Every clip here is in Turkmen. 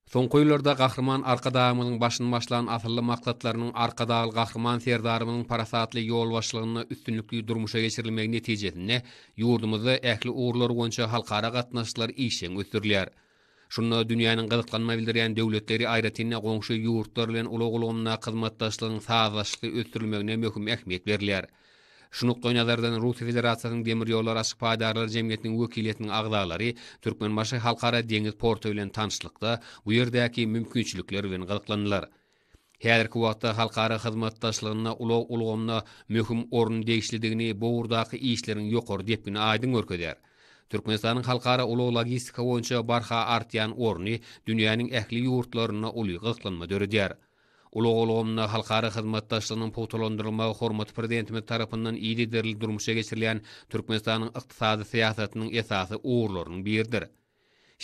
Soňky ýyllarda Gahryman Arkadagymyzyň başyny başlan asylly maksatlarynyň Arkadagly Gahryman Serdarymyzyň parasatly ýolbaşçylygynda üstünlikli durmuşa geçirilmegi netijesinde ýurdumyzda ähli ugurlar boýunça halkara gatnaşyklar işjeň ösdürilýär. Şunda dünýäniň gyzyklanma bildirýän döwletleri, aýratyn-da goňşy ýurtlar bilen ulag ulgamyndaky hyzmatdaşlygyň sazlaşykly ösdürilmegine möhüm ähmiýet berilýär. Şu nukdaýnazardan Russiýa Federasiýasynyň Demir ýollary açyk paýdarlar jemgyýetiniň wekiliýetiniň agzalary Türkmenbaşy Halkara deňiz porty bilen tanyşlykda, bu ýerdäki mümkinçilikler bilen gyzyklandylar. Häzirki wagtda halkara hyzmatdaşlygynda ulag ulgamyna möhüm orun degişlidigini bu ugurdaky işleriň ýokary depgini aýdyň görkezýär. Türkmenistanyň halkara ulag-logistika boýunça barha artýan orny dünýäniň ähli ýurtlarynda uly gyzyklanma döredýär. Ulag ulgamynda halkara hyzmatdaşlygynyň pugtalandyrylmagy hormatly Prezidentimiz tarapyndan yzygiderli durmuşa geçirilýän Türkmenistanyň ykdysady syýasatynyň esasy ugurlarynyň biridir.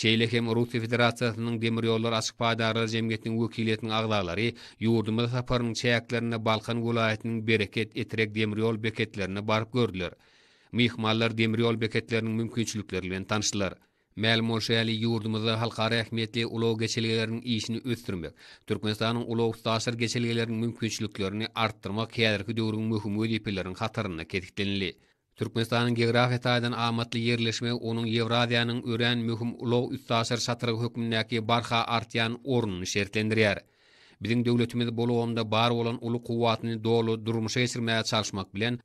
Şeýle hem Russiýa Federasiýasynyň Demir ýollary açyk paýdarlar jemgyýetiniň wekiliýetiniň agzalary ýurdumyza saparynyň çäklerinde Balkan welaýatynyň Bereket, Etrek demir ýol beketlerine baryp gördüler. Myhmanlar demir ýol beketleriniň mümkinçilikleri bilen tanyşdylar. Mälim bolşy ýaly, ýurdumyzda halkara ähmiýetli ulag geçelgeleriniň işini ösdürmek, Türkmenistanyň ulag-üstaşyr geçelgeleriniň mümkinçiliklerini artdyrmak häzirki döwrüň möhüm wezipeleriniň hatarynda kesgitlenildi. Türkmenistanyň geografiýa taýdan amatly ýerleşmegi onuň Ýewraziýanyň örän möhüm ulag-üstaşyr çatrygy hökmündäki barha artýan ornuny şertlendirýär. Biziň döwletimiz bu ulgamda bar bolan uly kuwwatyny doly durmuşa geçirmäge çalyşmak bilen,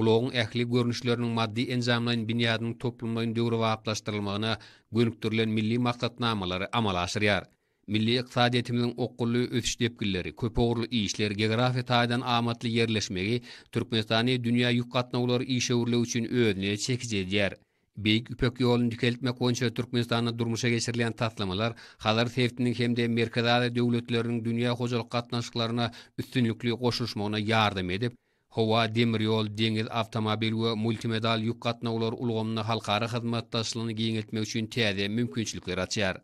ulagyň ähli görnüşleriniň maddy-enjamlaýyn binýadynyň toplumlaýyn döwrebaplaşdyrylmagyna gönükdirilen milli maksatnamalary amala aşyrýar. Milli ykdysadyýetimiziň okgunly ösüş depginleri, köpugurly işler, geografiýa taýdan amatly ýerleşmegi Türkmenistany dünýä ýük gatnawlary işewürligi üçin özüne çekiji edýär. Beýik Ýüpek ýoluny dikeltmek boýunça Türkmenistanda durmuşa geçirilýän taslamalar Hazar sebitiniň hem-de Merkezi Aziýa döwletleriniň dünýä hojalyk gatnaşyklaryna üstünlikli goşulyşmagyna ýardam edip, Howa, demir ýol, deňiz, awtomobil we multimodal ýük gatnawlary ulgamynda halkara hyzmatdaşlygyny giňeltmek üçin täze mümkinçilikleri açýar.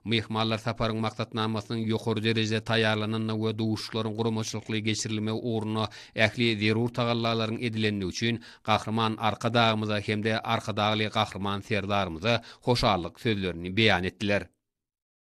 Myhmanlar saparyň maksatnamasynyň ýokary derejede taýýarlanandygy we duşuşyklaryň guramaçylykly geçirilmegi ugrunda ähli zerur tagallalaryň edilendigi üçin Gahryman Arkadagymyza hem-de Arkadagly Gahryman Serdarymyza hoşallyk sözlerini beýan etdiler.